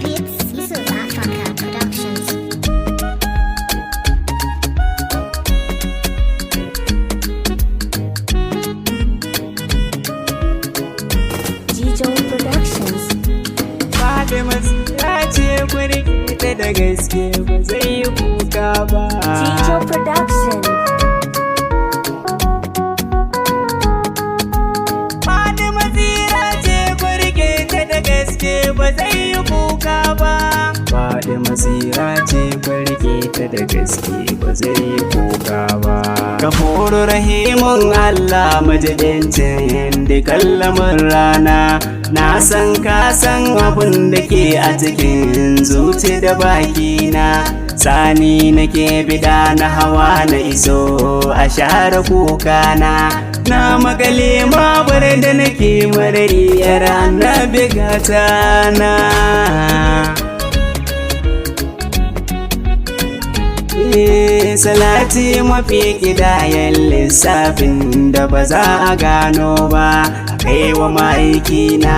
Beats Yusuf Africa Productions. Jijo Productions. Fatima ya ce ku rike ta da gaske ba zai yi kuka ba. Jijo Production. Fatima tsira ce ku rike ta da gaske ba zai yi kuka ba. Fatima tsira ce ku rike ta da gaske ba zai yi kuka ba. Gafuru rahimun Allah majidincin dukan rana. Na san ka san abin da ke a cikin zuci da bakina. Sani nake bida na hawa na iso a share kukana. Na magale ma bar da nake marari yar annabi gata na. Salati mafi kidayen lissafin da ba za a gano ba, kai wa ma'aikina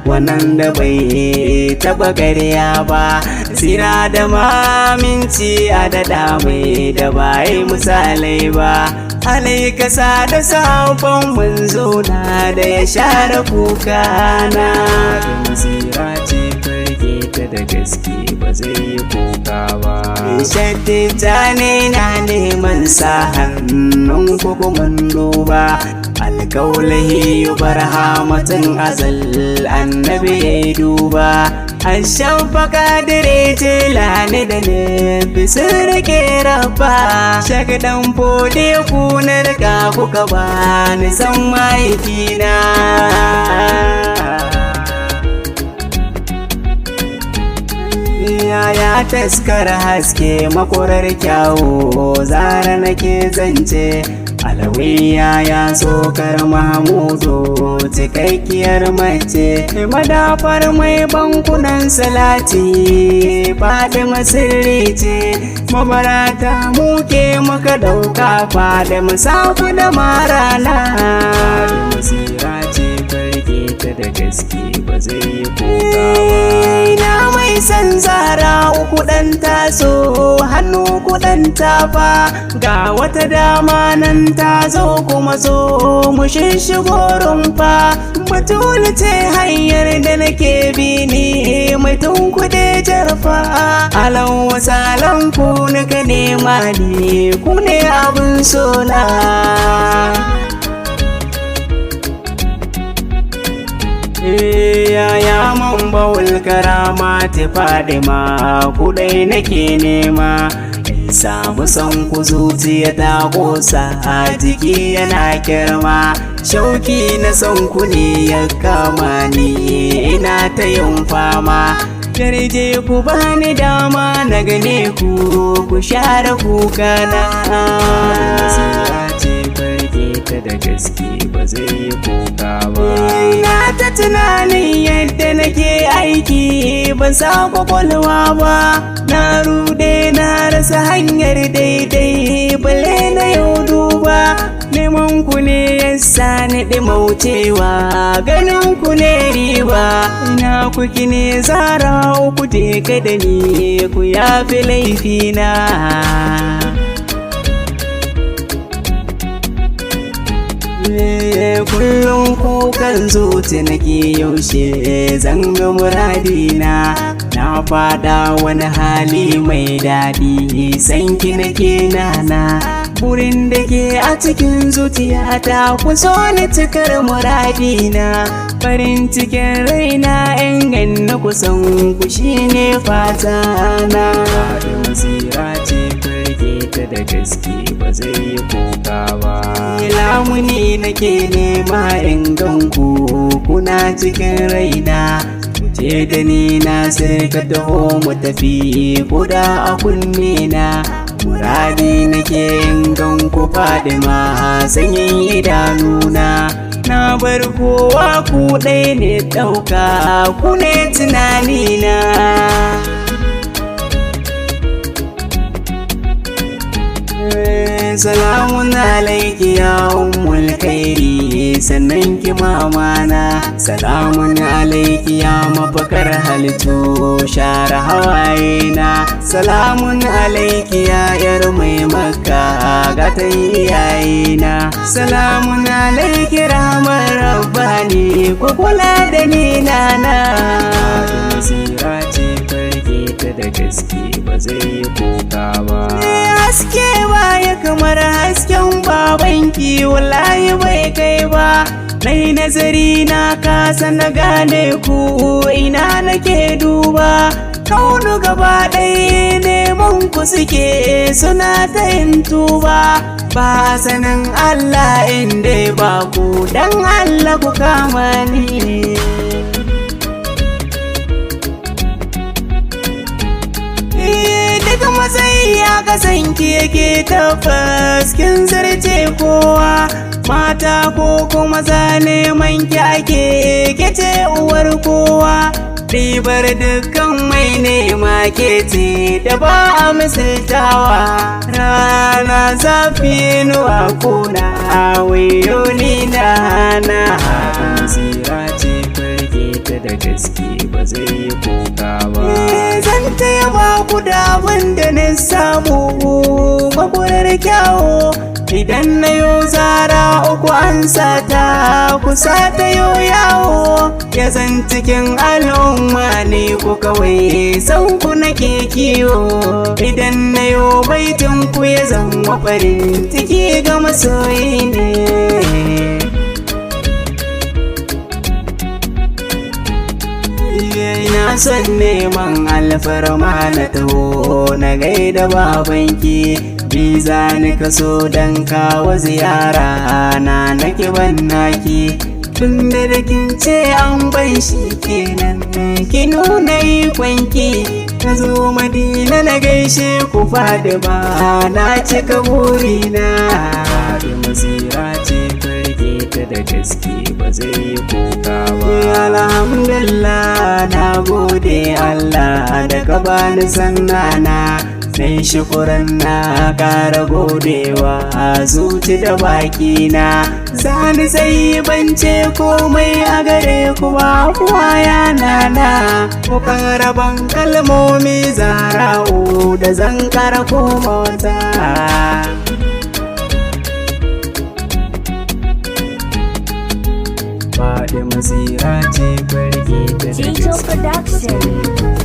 wannan da bai taba karya ba, sira da maminci a daɗa mai da bai misalai ba, alaikasa da sabon manzo na da ya share kuka na. Tsira ce farge ta da gaske ba zai yi kuka ba. Shattita ne na neman sa hannun hukumin duba, alkaulahi barhamatin azal annabi ya yi duba. Ashan faka dire ce lani da nufi sun rike rabba, shagdan fode ku na rika kuka ba ni san mahaifina. Yaya taskar haske makorar kyawu zara nake zance, alawiya ya sokar Mahamudu cikakkiyar mace, madafar mai bankunan salati Fadima sirri ce, mabarata muke muka dauka Fadima safu da marana. Masira ce farge ta da gaske ba zai yi kuka ba. Na mai san zara uku ɗan taso hannu kuɗan tafa, ga wata dama nan ta zo kuma zo mu shishigo rumfa, batulu ce hanyar da nake bi ni mai tunkuɗe jarfa, alan wasalan ku nika nema ni ku ne abin sona. Yaya man bawul karama ta Fadima kudai nake nema, in samu son ku zuciya ta kosa a jiki yana kirma, shauki na son ku ne ya kama ni ina ta yin fama, yarje ku bani dama na gane ku ku share kukana. Ce farge ta da gaske ba zai yi kuka ba. Na ta tunanin yadda nake aiki ban sa kwakwalwa ba, na rude na rasa hanyar daidai balle na yau duba, neman ku ne yasa ni ɗimaucewa ganin ku ne riba, ina kuki ne zara ku je ka da ni ku yafi laifina. Kullum kukan zuci nake yaushe zanga muradina, na fada wani hali mai daɗi sanki nake nana, burin da ke a cikin zuciyata ku so ni cikar muradina, farin cikin raina in ganni kusan ku shine fata na. Masira ce farge ta da gaske ba zai yi kuka ba. Lamuni nake nema in ganku kuna cikin raina, je da ni na sai ka taho mu tafi kuda a kunne na, muradi nake in ganku Fadima sanyin idanuna, na bar kowa ku ɗaya ne ɗauka ku ne tunanina. Salamun alaiki ya ummul khairi, sannan ki mamana. Salamun alaiki ya mafakar halittu, share hawayena. Salamun alaiki ya yar mai Makka, gatan iyayena. Salamun alaiki rahmar rabbani, ku kula da ni nana. Masira ce farke ta da gaske, ba zai yi kuka ba. Haske baya kamar hasken babanki, wallahi bai kai ba. Nai nazari na kasa na gane ku, ina nake duba. Kaunu gaba ɗaya neman ku suke, suna ta yin tuba. Ba sanin Allah inda ba ku, dan Allah ku kama ni. Duk matsayi ya kasanki yake, tabbas kin zarce kowa. Mata ko kuma za neman ki ake, ke ce uwar kowa. Ribar dukkan mai nema ke ce da ba a misaltawa. Rana zafi nuwa kuna wayo ni na na. Tsira ce farke ta da gaske, ba zai yi kuka ba. Zan taya ba ku da abin da na samu makurar kyawo. Idan na yo zara uku an sata kusa ta yo yawo. Ya zan cikin al'umma ne ku kawai san ku nake kiwo. Idan na yo baitin ku ya zama farin ciki ga masoyi ne. Ina son neman alfarma na taho na gaida babanki. Biza ni kaso dan kawo ziyara na nake ban naki. Tun da kin ce an ban shi kenan, ki nuna ikonki. Na zo Madina na gaishe ku Fadima, na cika burina. Masira ce farke ta da gaske, ba zai yi kuka ba. Alhamdulillah, na gode Allah da ka bani sannana. Nai shukuran na ƙara godewa zuci da bakina. Zani sai bance komai a gare ku ba kuwa nana. Ku ban kalmomi zara'u da zan kara komota. Faɗi masira ce farke ta da Jijo gaske. Production.